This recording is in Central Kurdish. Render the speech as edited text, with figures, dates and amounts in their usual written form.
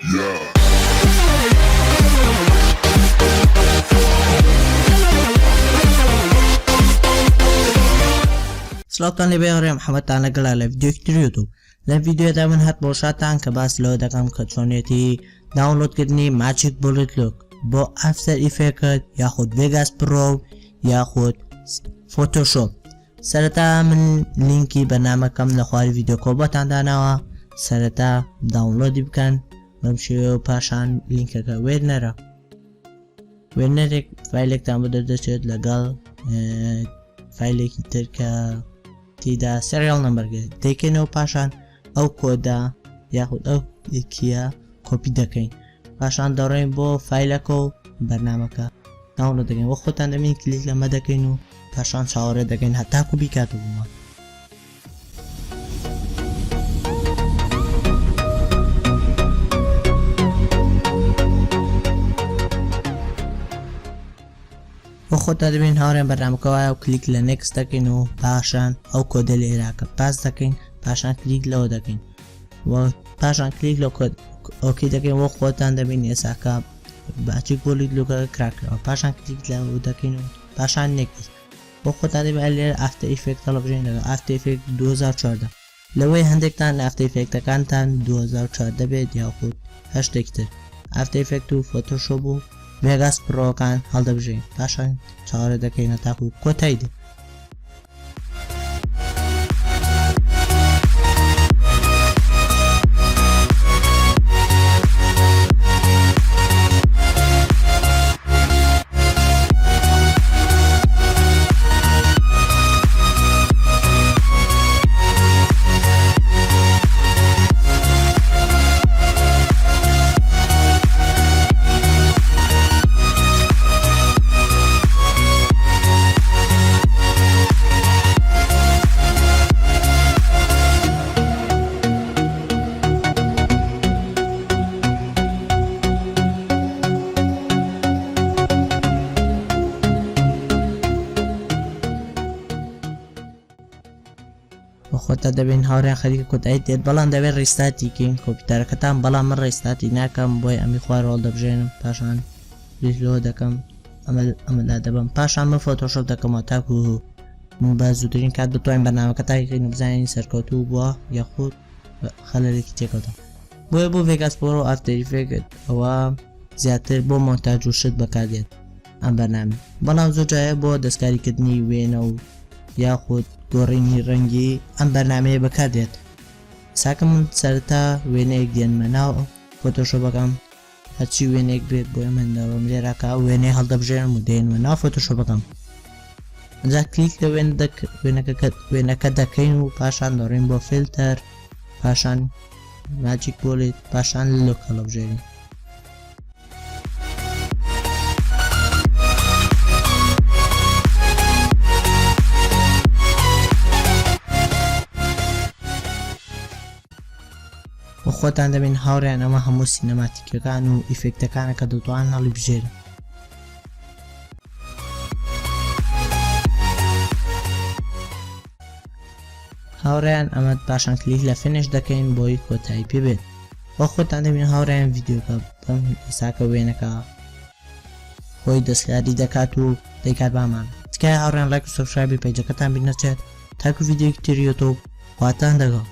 سڵاوتان لێبێ هاوڕێ محەممەدتان لەگەڵا لە ڤیدیۆیەکی تری یوتوب. لەم ڤیدیۆدا من هات بۆ شاتان کە باس لەوە دەکەم کە چۆنێتی داونلۆدکردنی Magic Bullet Look بۆ After Effects یاخود Vegas Pro یاخود Photoshop. سەرەتا من لینکی بەرنامەکەم لە خواری ڤیدیۆکە بۆتان داناوە، سەرەتا download ی بکەن بەم شێوەیە و پاشان لینکەکە وێرنەرە وێنەرێک فایلێکتان بۆ دەردەچێت لەگەڵ فایلێکی تر کە تێدا serial number دەیکەینەوە، پاشان ئەو کۆدە یاخود ئەو key ە کۆپی دەکەین، پاشان دەڕۆین بۆ فایلەکە و بەرنامەکە download دەکەین. وە خۆتان دەبین کلیک لەمە دەکەین و پاشان چاوەڕێ دەکەین هەتاکو بیکاتەوە بۆمان. بۆ خۆتا دەبین هاوڕێن بەرنامەکە وایە و کلیک لە next دەکەین و پاشان ئەو کۆدە لە ئێراکە paste دەکەین، پاشان کلیک لەوە دەکەین و پاشان کلیک لە کۆد OK دەکەین. وە خۆتان دەبین ئێساکە Magic Bullet Look ەکە کراکەوە، پاشان کلیک لەوە دەکەین و پاشان next. بۆ خۆتان دەبین لێرە After Effects هەڵبژێن لەگەڵ After Effects 2014. لەوەی هەندێکتان لە After Effects ەکانتان 2014 بێت یاخود هەر شتێکی تر، After Effects و Photoshop و Vegas Pro کان هەڵدەبژێین، پاشان چاوەڕێ دەکەین هەتاکو کۆتایی دێت. خۆتە دەبین هاوڕێیان خەریکە کۆتایی دێت، بەڵام دەبێت restart ی کەین کۆمپیوتەرەکەتان، بەڵام من restart ی ناکەم بۆیە ئەمی خوار هەڵدەبژێنم، پاشان کلیک لەوە دەکەم ئەمە ئەمە لا دەبەم، پاشان من Photoshop دەکەمەوە تاکو بە زووترین کات بتوانین بەرنامەکە تاقیکەین و بزانین سەرکەوتوو بووە یاخود خەلەلێکی تێکەوتە. بۆیە بۆ Vegas Pro و After Effects ئەوە زیاتر بۆ مۆنتاج و شت بەکاردێت ئەم بەرنامە، بەڵام زۆر جایە بۆ دەستکاریکردنی وێنە و یاخود گۆڕینی ڕەنگی ئەم بەرنمەیە بەکاردێت. ساکە من سەرەتا وێنەیەک دێنمە ناو Photoshop ەکەم، هەرچی وێنەیەک بێت بۆیە من دەڕۆم لێرەکە وێنەی هەڵدەبژێرم و دێنمە ناو Photoshop ەکەم، ئەجا کلیک لە وێنەکە دەکەین و پاشان دەڕۆین بۆ فلتەر، پاشان Magic Bullet، پاشان Look هەڵەبژێرین. و خۆتان دەبین هاوڕێیان ئەمە هەموو cinematic ەکان و effect ەکانە کە دەتوان هەڵی بژێرن. هاوڕێیان ئەمە پاشان کلیک لە finish دەکەین بۆی کۆتایی پێ بێت. وە خۆتان دەبین هاوڕێیان ڤیدیۆکە بەم ئێساکە وێنەکە خۆی دەستکاری دەکات و دەیکات بامان. تکایە هاوڕێیان لایک و subscribe ی page ەکەتان بیر نەچێت تاکو ڤیدیۆیەکی تری یوتوب خواتان دەگەڵ.